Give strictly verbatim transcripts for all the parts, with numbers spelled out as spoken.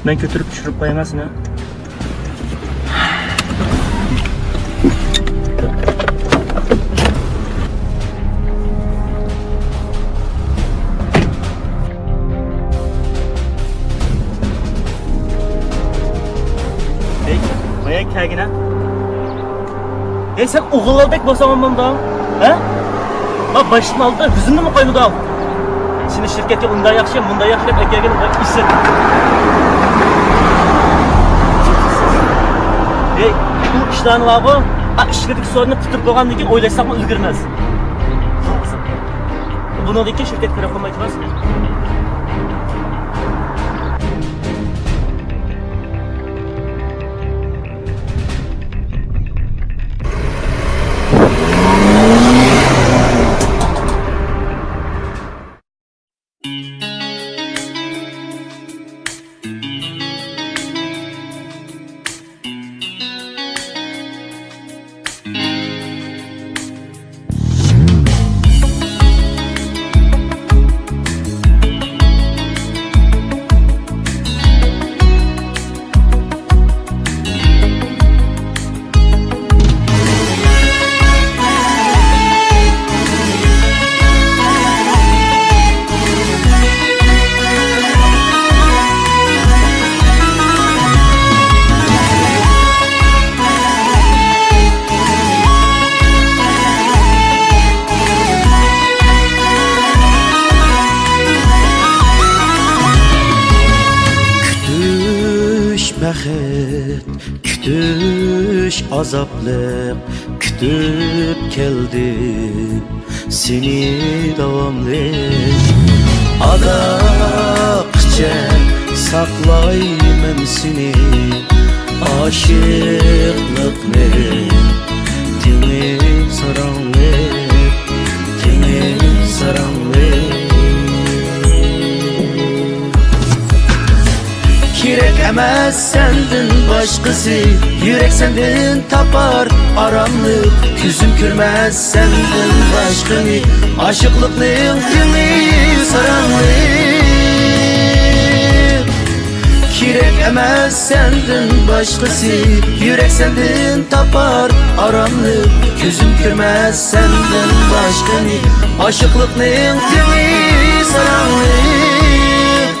مەن كۆتۈرۈپ چۈشۈرۈپ قويايمەن سېنى. ھەي، قوياي كەلگىنە. ھەي، سەن ئوغۇللاردەك بولساڭ مۇنداق، ھە؟ ما باشتىن ئالدى يۈزۈمنىمۇ قويمىدىڭ؟ سېنى شىركەتكە ئۇنداق ياخشى، مۇنداق ياخشى دەپ ئەكەلگىنىڭ ئىسىت. ھەي، بۇ ئىشلارنى بارغۇ، ئا، ئىچكىرىدىكى سورۇننى پۈتتۈرۈپ بولغاندىن كېيىن ئويلاشساقمۇ ئۈلگۈرمەس. بۇنىڭدىن كېيىن شىركەتكە كىرىپ قالماي تۇرارسىز. كۈتۈش بەخت، كۈتۈش ئازابلىق، كۈتۈپ كەلدىم سېنى داۋاملىق. ئاداققىچە ساقلايمەن سېنى، ئاشىقلىقنى تېڭى ساراڭلىق، تېڭى ساراڭلىق. كېرەك ئەمەس سەندىن باشقىسى، يۈرەك سەندىن تاپار ئاراملىق. كۆزۈم كۆرمەس سەندىن باشقىنى، ئاشىقلىقنىڭ تېڭى ساراڭلىق. كېرەك ئەمەس سەندىن باشقىسى، يۈرەك سەندىن تاپار ئاراملىق. كۆزۈم كۆرمەس سەندىن باشقىنى، ئاشىقلىقنىڭ تېڭى ساراڭلىق.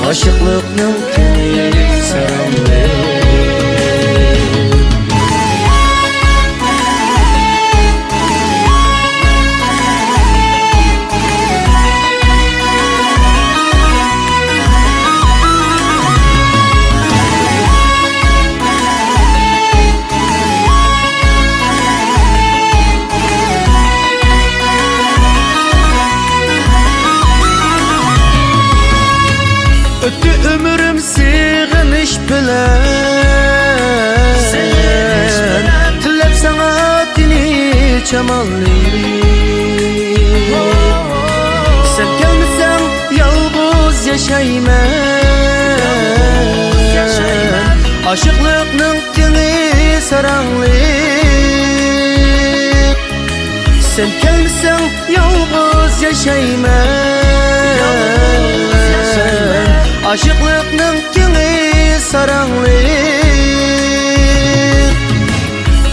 ئاشىقلىقنىڭ تېڭى ساراڭلىق. ئۆتتى ئۆمرۈم سېغىنىش بىلەن، سېغىنىش بىلەن. تىلەپ ساڭا تىنچ ئامانلىق. سەن كەلمىسەڭ يالغۇز ياشايمەن. يالغۇز ياشايمەن. ئاشىقلىقنىڭ تېڭى ساراڭلىق. سەن كەلمىسەڭ يالغۇز ياشايمەن. يالغۇز ياشايمەن. ئاشىقلىقنىڭ تېڭى ساراڭلىق.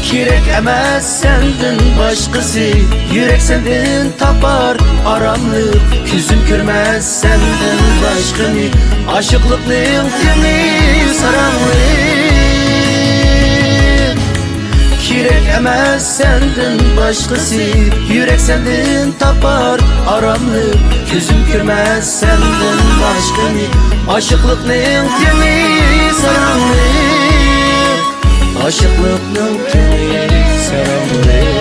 كېرەك ئەمەس سەندىن باشقىسى، يۈرەك سەندىن تاپار ئاراملىق. كۆزۈم كۆرمەس سەندىن باشقىنى، ئاشىقلىقنىڭ تېڭى ساراڭلىق. كېرەك ئەمەس سەندىن باشقىسى، يۈرەك سەندىن تاپار ئاراملىق. كۆزۈم كۆرمەس سەندىن باشقىنى، ئاشىقلىقنىڭ تېڭى ساراڭلىق. ئاشىقلىقنىڭ تېڭى ساراڭلىق.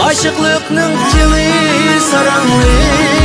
ئاشىقلىقنىڭ تېڭى ساراڭلىق.